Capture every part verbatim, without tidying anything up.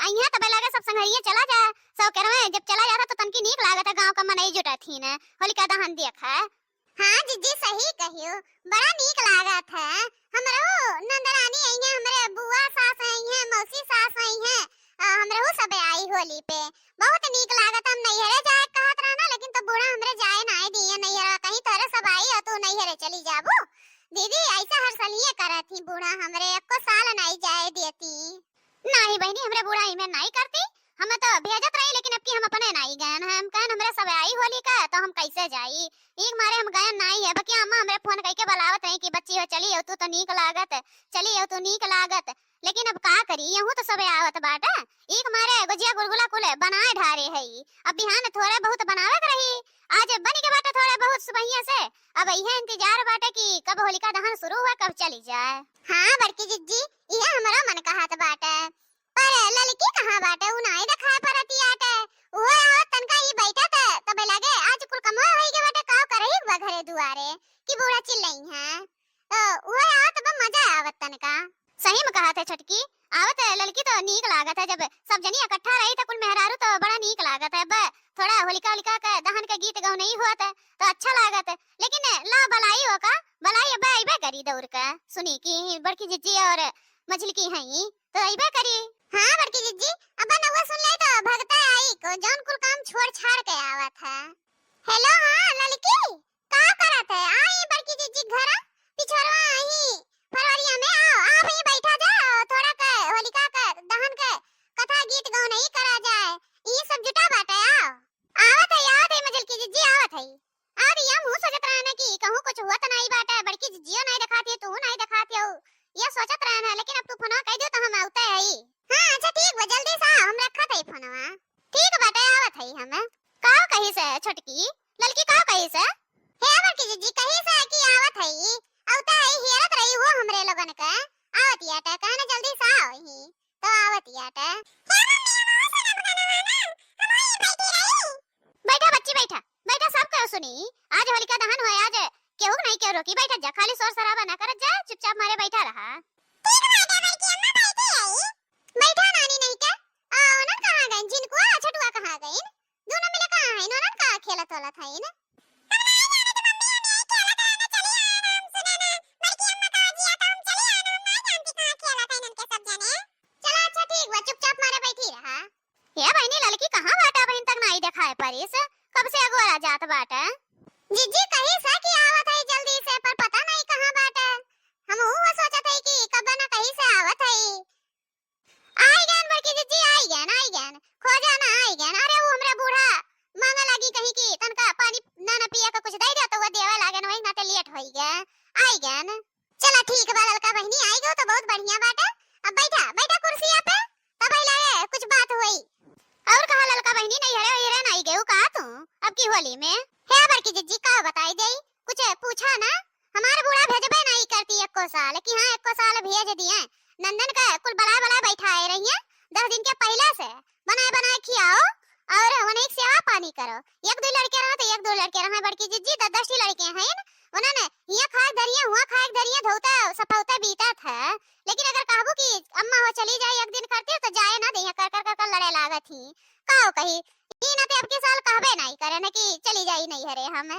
अइहें तबे लगे सब संघरिये चला जाए। सौकेरवे जब चला जाता तो तनकी नीक लागत है, गाँव का मनई जुटत ही न, होलिका दहन देख है। हाँ जिज्जी, सही कहियो, बड़ा नीक लागत है। हमरहू नंदरानी अइहें, हमरे बुआ सास अइहें, मौसी सास अइहें, आ, हमरहू सबे आई होली पे। बहुत नीक लागत। हम नैहरे जाए कहत रहना, लेकिन तो बूढ़ा हमरे जाए नाई दिए नैहरा। कहीं तोहरे सब आई और तू नैहरे चली जाबू। दीदी, ऐसा हर साल ये करत ही बूढ़ा हमरे, एको साल नाई जाए देती। नाही बहिनी, हमरे बूढ़ा इमे नाही करती, हम तो भेजत रही, लेकिन अब की हम अपने नाही गयन है। हम कहन हमरे सब आई होली का, तो हम कैसे जाई? एक मारे हम गयन नाही है। बकिया अम्मा हमरे फोन करके बुलावत रही कि बच्ची हो चली हो तू तो नीक लागत, चली हो तू नीक लागत, लेकिन अब का करी, यहू तो सबे आवत बाटे। एक मारे गुजिया गुलगुला कुल बनाए ढारे है, अब बिहान थोड़े बहुत बनावे के रही, आज बनी के बाटे थोड़े बहुत सुबहिया से। अब इहे इंतजार बाटे कि कब होलिका दहन शुरू हुआ, कब चली जाए। हाँ बड़की जिज्जी, इहे हमरो मन कहत बाटे। पर ललकी कहाँ बाटे? उ नाई देखाए परती आटे। उहो आवत तनका ई बैठत, तबे लगे आज कुल कमवा होई गे बाटे, काव करही बा घरे दुआरे कि बूढ़ा चिल्लइहें। तो उहो आवत बा, मजा आवत तनका। सही में कहत है छोटकी, आवत ललकी तो नीक लागत है, जब सब जनी इकट्ठा रही तो कुल मेहरारू तो बड़ा नीक लागत है। बा थोड़ा होलिका होलिका के दहन के गीत गौनई होत है तो अच्छा लागत है, लेकिन ला बलाई हो का, बलाई अब अइबे करी दौड़ के, सुनी कि बड़की जिज्जी और मझिलकी हई तो अइबे करी। हाँ बड़की जिज्जी, अब नउआ सुन ले तो भगता आई को जौन कुल काम छोड़ छाड़ के आवत है। हेलो, हाँ ललकी, का करत है? आई बड़की जिज्जी घरा, पिछोरवा आई फरवरिया में, आओ, आप ही बैठा जाओ, थोड़ा के होलिका के दहन के कथा गीत गौनई करा जाए, ई सब जुटा बाटे, आओ। आवत है, आवत है मझिलकी जिज्जी, आवत है। और ये मुँह सोचत रहन कि कहूँ कुछ हुआ तो नहीं बाटे, बड़की जिज्जियो नहीं दिखाती है, तू नहीं दिखाती हो, ये सोचत रहन है, लेकिन अब तू फोन कह दियो तो हम आवते है। हाँ अच्छा ठीक बा, जल्दी से आओ, हम रखत है फोनवा। ठीक बाटे, आवत है हम। का कही से छोटकी, ललकी का कही से? हे बड़की जिज्जी, कही से कि आवत है, आवते है, हेरत रही हो हमरे लोगन के, आवत याटे, कहने जल्दी से आओ ही। तो आवत याटे। हे मम्मी, हम हो सुनब गाना वाना, हम वहीं बैठी रही। बैठा बच्ची, बैठा, बैठा, सब केहू सुनी। आज होलिका दहन होए, आज केहू नहीं केहू रोकी। बैठा जा, खाली शोर शराबा ना करत जा, चुपचाप मारे बैठा रहा। ठीक बाटे बड़की अम्मा, बैठी रही। बैठा नानी नहीं के। आ, ओनन कहाँ गइन? झिनकुआ, छोटुआ कहाँ गइन? दोनों मिले कहाँ हैं? नोनन का खेलत होलत हैं? हम नहीं जाने तो मम्मी, हम यही खेलत हैं ना, चली आए ना, हम सुने ना। बड़की अम्मा कहा जिया तो हम चली आए ना, हम नहीं जानती कहाँ खेलत हैं इनके सब जने। चला अच्छा ठीक बा, चुपचाप मारे बैठी रहा। हे बहिनी, ललकी कहाँ बाटे? बहिन तक नाई देखाए परिस, कब से अगोरा जात बाटे। जिज्जी कही से कि आवत है जल्दी से, पर पता नहीं कहाँ बाटे। हम वो सोचत है कि कब ना कहीं से आवत है। आई गन बड़की जिज्जी, आई गन, आई गन, खोजा ना आई गन। अरे वो हमरे बूढ़ा मांगा लागी कहीं कि तनका पानी ना ना पिया के कुछ दे दे, तो वो देवे लागे ना, वही नाते लेट होई गए। आई गन। चला ठीक बा ललका बहिनी, आई गो तो बहुत बढ़िया बाटे। अब बैठा, बैठा कुर्सिया पे, तब ही लागे कुछ बात होई। और कहा ललका बहिनी, नैहरे वैहरे ना आई गयो का तू अब की होली में? हे बड़की जिज्जी, का बताई देई, कुछ पूछा ना, हमार बूढ़ा भेजबे नहीं करती एको साल कि हाँ एको साल भेज दिए। नंदन का कुल बला बला बैठाए रही है, दस दिन के पहले से बनाए बनाए खियाओ और उन्हें एक सेवा पानी करो। एक दो लड़के रहा तो एक दो लड़के रहा, बड़की जिज्जी दस दस ठी लड़के हैं, उन्होंने हिया खाए धरिया, हुआ खाए धरिया, धोता सफौता बीता था। लेकिन अगर कहबू कि अम्मा हो चली जाए एक दिन करते तो जाए ना दे, कर कर कर कर लड़े लागत ही। का हो कही, ई ना ते अब के साल कहबे नहीं करे ना कि चली जाई नैहरे हम।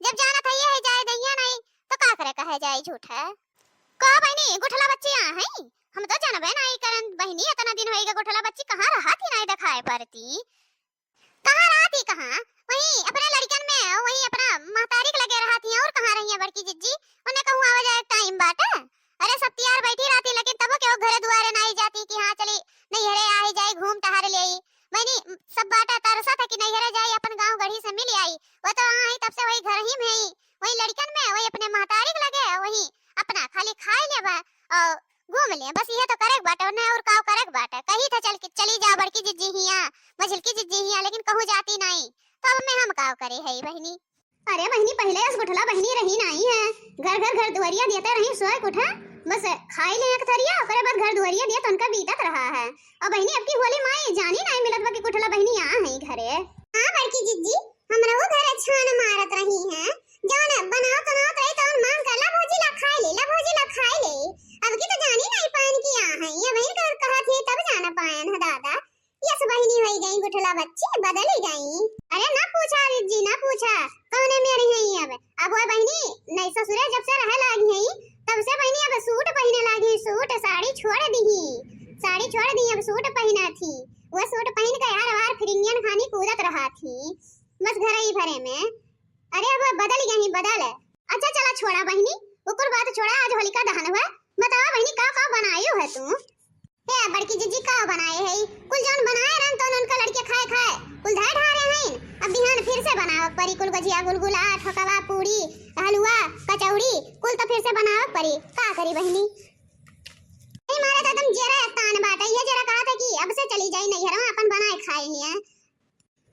जब जानत है ये है जाए दहिया नहीं, तो का करे कहे जाए झूठ है। का बहिनी, गुठला बच्ची आ है? हम तो जानबे नहीं करन बहिनी, इतना दिन होई गए गुठला बच्ची कहाँ रहा थी, नहीं दिखाए पड़ती। कहाँ रहा थी, कहाँ? वहीं अपने लड़कन में, वहीं अपना महतारी के लगे रहा थी, और कहाँ रही है बड़की जिज्जी? उन्हें कहूँ आवा जाए टाइम बाटे। अरे सब तियार बैठी रहती, लेकिन तबो के वो घरे दुआरे नहीं जाती कि हाँ चली नैहरे आ ही जाए, घूम टहर ले आई। बहिनी, सब बाटा तरसा था कि नैहरे जाई, अपन गाँव गढ़ी से मिल आई। वो तो वहाँ है, तब से वही घर ही में है, वही लड़कन में, वही अपने महतारी के लगे, वही अपना खाली खाए ले बा और घूम ले, बस ये तो करे के बाटे, उन्हें और काव करे के बाटे। कही था चल के चली जाओ बड़की जिज्जी हिया, मझिलकी जिज्जी हिया, लेकिन कहूँ जाती नहीं, तो अब में हम काव करे है बहिनी। अरे बहिनी, पहले अस गुठला बहिनी रही नाई है, घर घर घर दुआरिया देते रही सोए के उठा, बस खाई ले एक थरिया, ओकरे बाद घर दुआरिया दिया तो उनका बीतत रहा है। और बहिनी, अब की होली माई जानी नाई मिलत बा कि गुठला बहिनी आ है घरे। हाँ बड़की जिज्जी, हमरो घर छान मारत रही है, जौन बनावत उनावत रही तौन मांग कर ला भौजी ला खाई ले, ला भौजी ला खाई ले। अब की तो जानी नाई पायन कि आ है, ये बहिन का कहत है तब जाना पायन है दादा। बदल गई, बदल। अच्छा चला छोड़ा बहिनी, ओकर बात छोड़ा, आज होलिका दहन हुआ, बतावा बहिनी का का बनायो है तू? हे बड़की जिज्जी का बनाए है? कुल जौन बनाए रहन तो उनका लड़के खाए खाए कुल धर ढारे हैं। अब बिहान फिर से बनावे परी कुल गजिया, गुलगुला, ठोकवा, पूरी, हलवा, कचौड़ी, कुल तो फिर से बनावे परी। का करी बहिनी? नहीं मारा तो एकदम जेरा तान बाटे, ये जेरा कहा था कि अब से चली जाई नैहरवा अपन बनाए खाए हिया।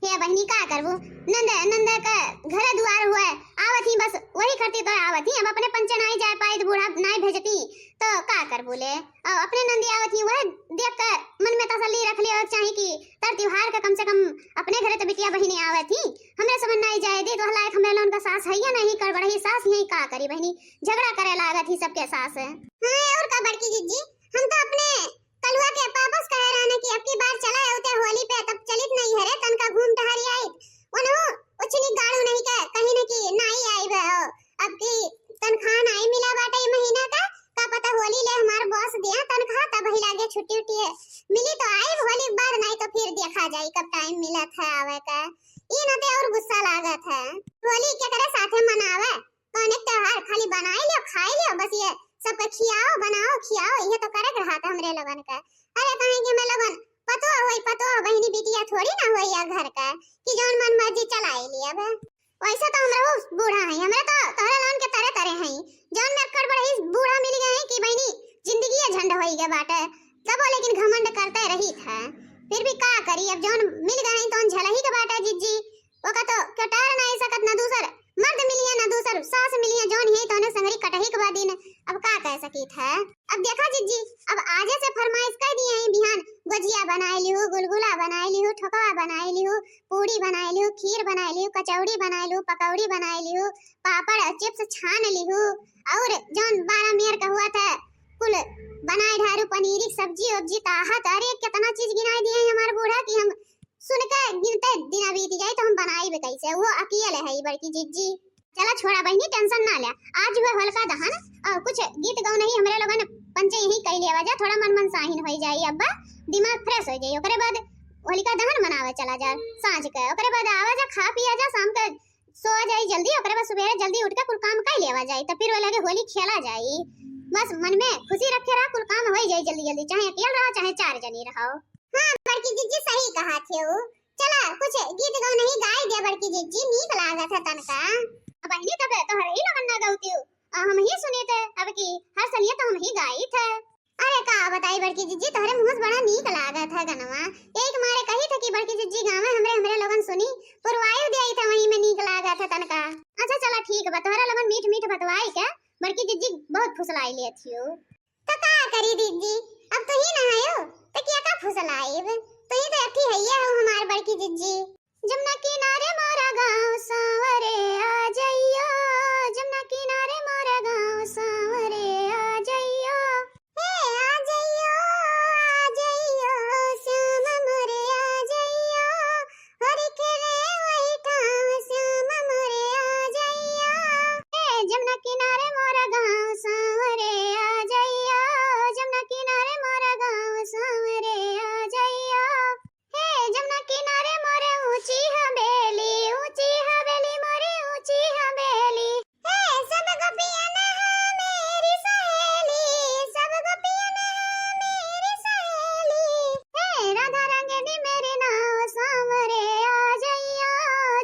हे बहिनी का करबू, नंद नंद का घर दुआर हुए, आवत ही बस वही खरती तो आवत ही। अब अपने पंचे नाई जाए पाई तो बूढ़ा नाई भेजती तो का करबू ले। अब अपने नंदी आवत ही वह देख के मन में तसल्ली रख लियो चाहे कि तर त्योहार का कम से कम अपने घरे तो बिटिया बहिनी आवत ही, हमरे समझ नाई जाए दी तो लायक हमरे लोगन का सास है या नहीं, कर बड़ही सास यही का करी बहिनी, झगड़ा करे लागत ही सबके सास। हाँ और का बड़की जिज्जी, हम तो अपने कलुआ के पापस कहे रहने कि अब की बार चला है उते होली पे, तब चलित नैहरे तनका घूम टहरी आई। उन्हों उछनी गाड़ू नहीं के कहीं न कि नाई आई बे हो। अब की तनख्वाह नाई मिला बाटे ई महीना का, का पता होली ले हमार बॉस दिया तनख्वाह तब ही लागे छुट्टी उट्टी है। मिली तो आई होली के बाद, नहीं तो फिर देखा जाई कब टाइम मिलत है आवे का। ई न ते और गुस्सा लागत है। होली के करे साथे मनावे, कौन एक त्योहार खाली बनाई लियो, खाई लियो, बस ये सबके खियाओ, बनाओ, खियाओ, ये तो करे के रहा था हमरे लोगन का। अरे कहीं कि हमें लोगन पतोह होई, पतोह बहिनी बिटिया थोड़ी ना होई या घर का कि जौन मन मर्जी चलाई लिया बे। वैसे तो हमरो बूढ़ा है, हमरे तो तोहरे लोगन के तरे तरे हैं। जौन में अक्कड़ बड़े बूढ़ा मिल गए हैं कि बहिनी जिंदगी ये झंड होई गए बाटे, तबो लेकिन घमंड करते रही था। फिर भी का करी, अब जौन मिल गए हैं तो झलही के बाटे जिज्जी। ओका तो कटार ना आई सकत, ना दूसर मर्द मिलिया, ना दूसर सास मिलिया, जौन यही तोने संगरी कटही के बाद दिन, अब का कह सकी था। अब देखा जिज्जी, अब आजे से फरमाइश कर दिए हैं बिहान, गोजिया बनाए लिहू, गुलगुला बनाए लिहू, ठोकवा बनाए लिहू, पूड़ी बनाए लिहू, खीर बनाए लिहू, कचौड़ी बनाए लिहू, पकौड़ी बनाए लिहू, पापड़ और चिप्स छान लिहू, और जौन बारह मेर का हुआ था कुल बनाए ढारू, पनीरी सब्जी उब्जी ताहत, अरे कितना चीज गिनाए दिए हैं हमारे बूढ़ा कि हम सुन के गिनते दिन बीत जाए तो हम बनाई भी कैसे, वो अकेले है ई बड़की जिज्जी। चला छोड़ा बहिनी, टेंशन ना ले, आज हुए होलिका दहन और कुछ गीत गौनही हमरे लोगन पंचे यही कई लेवा जा, थोड़ा मन मन साहिन हो जाई, अब्बा दिमाग फ्रेश हो जाई। ओकरे बाद होलिका दहन मनावे चला जा सांझ के, ओकरे बाद आवा जा खा पिया जा, शाम के सो जाई जल्दी, ओकरे बाद सुबेरे जल्दी उठ के कुल काम कर लेवा जाई, तो फिर वो लगे होली खेला जाई। बस मन में खुशी रखे रहा, कुल काम हो जाई जल्दी जल्दी, चाहे अकेल रहो चाहे चार जनी रहो। हाँ बड़की जिज्जी सही कहा थे वो। चला कुछ गीत गौनही गाई दे बड़की जिज्जी, नीक लागत है तनका। अब बहिनी तब तोहरे ही लोगन ना गौती हो, आ हम ही सुनी थे, अब की हर सलिया तो हम ही गाई थे। अरे का बताई बड़की जिज्जी, तोहरे मुँह से बड़ा नीक लागत है गनवा, यही के मारे कही थे कि बड़की जिज्जी गावे हमरे, हमरे लोगन सुनी, पुरवायु दिया था वही में नीक लागत है तनका। अच्छा चला ठीक बा, तोहरे लोगन मीठ मीठ बतवाई के बड़की जिज्जी बहुत फुसलाई लेत हियो। तो का करी दीदी, अब तू ही ना आयो, तो क्या का फुसलाइब? तू ही तो अठी हैया हो हमार बड़की जिज्जी। जमुना किनारे मोरा गाँव सांवरे आ जइयो, जमुना किनारे मोरा गाँव सांवरे आ जइयो। हे आ जइयो, आ जइयो, श्याम मोरे आ जइयो, होरी खेले वही ठाम श्याम मोरे आ जइयो। हे जमुना किनारे मोरा गाँव सांवरे आ जइयो, जमुना किनारे मोरा गाँव सांवरे आ जइयो। हे जमुना किनारे मोरे ऊंची हवेली, ऊंची हवेली मोरे ऊंची हवेली। हे सब गोपियन है मेरी सहेली, सब गोपियन है मेरी सहेली। हे राधा रंग दी मेरी नाव सांवरे आ जइयो,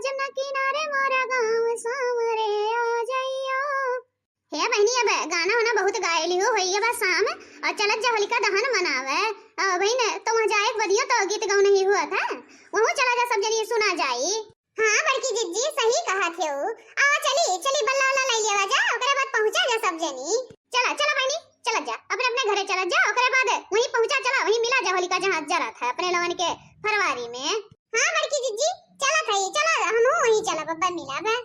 जमुना किनारे मोरा गाँव सांवरे आ जइयो। हे बहिनी, अब गाना वाना बहुत गाए लिहू, होइए बा शाम, और चलत जा होलिका दहन मनावे। और बहिन, तो वहाँ जाए के बदियो तो गीत गौनही हुआ था, वहू चला जा सब जनी सुना जाई। हाँ बड़की जिज्जी, सही कहा थे ऊ। आवा चली, चली बल्ला उल्ला ले लेवा जा, ओकरे बाद पहुँचा जा सब जनी। चला, चला बहिनी, चला जा, अपने अपने घरे चला जा, ओकरे बाद वहीं पहुँचा, चला वहीं मिला जा होलिका जहाँ जरा था अपने लोगन के फरवारी में। हाँ बड़की जिज्जी, चला था, चला, हम वहीं चला बब्बा मिला बा।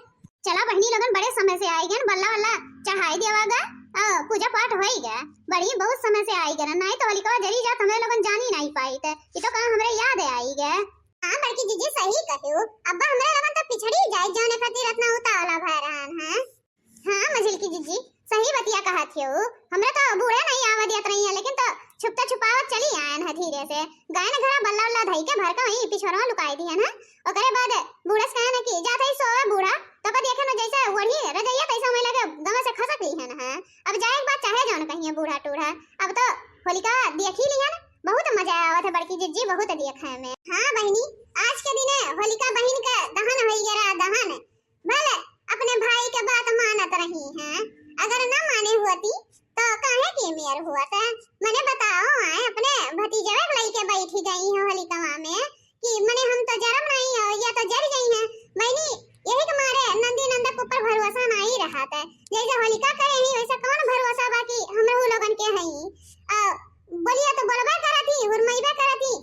चला बहिनी लोगन, बड़े समय से आई गन, बल्ला वल्ला चढ़ाई देवा गा, आ, पूजा पाठ होई गा, बड़ी बहुत समय से आई गन, नहीं तो होलिका जरी जात हमरे लोगन जानी नहीं पाई थे, ये तो कहा हमरे याद आई गा। हाँ बड़की जिज्जी सही कहू, अब्बा हमरे लोगन तो पिछड़ी जाए जौने खातिर इतना उतावला भय रहन है। हाँ मझिलकी जिज्जी, सही बतिया कहा थे ऊ, हमरे तो बूढ़े नहीं आवा दियत रही है, लेकिन तो छुपता छुपावत चली आयन है धीरे से, गयन घरा बल्ला उल्ला धई के भर का वहीं पिछोरवा लुकाई दियन है। ओकरे बाद बूढ़े से कहन कि जात है सोवे बूढ़ा, तो का देखे न जैसे बहुत देखे में। हाँ बहिनी, आज के दिने होलिका बहिन का दहन होई गया, दहन। भले अपने भाई के बात मानत रही हैं, अगर न माने होती तो काहे की मेर हुआ था? मने बताओ, आए अपने भतीजवे के लइके बैठी गई हो होलिकवा में कि मने हम तो जरम नहीं हो, या तो जर गई हैं। बहिनी, यही के मारे नंदी नंदा के ऊपर भरोसा नहीं रहा था। जैसे होलिका करे ही वैसे कौन भरोसा बा कि हमहू लोगन के हई। आ, बोलिया तो बोलबे करत ही, हुरमैबे करत ही,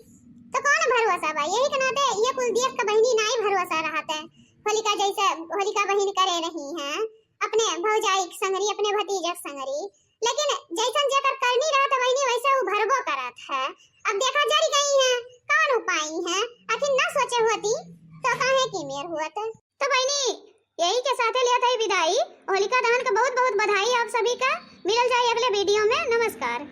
तो कौन भरोसा बा? यही के नाते ये कुल देख के बहिनी नाई भरोसा रहत है। होलिका जैसे होलिका बहिन करे रही हैं अपने भौजाई के संगरी, अपने भतीजा के संगरी, लेकिन जैसन जेकर करनी रहत है बहिनी वैसे उ भरबो करत है। अब देखा जरी गई हैं, कौन उपाय है? आखिर ना सोचे होती तो काहे की मेर हुआ था? तो बहिनी, यही के साथे लिया था विदाई। होलिका दहन का बहुत बहुत बधाई आप सभी का। मिलल जाए अगले वीडियो में। नमस्कार।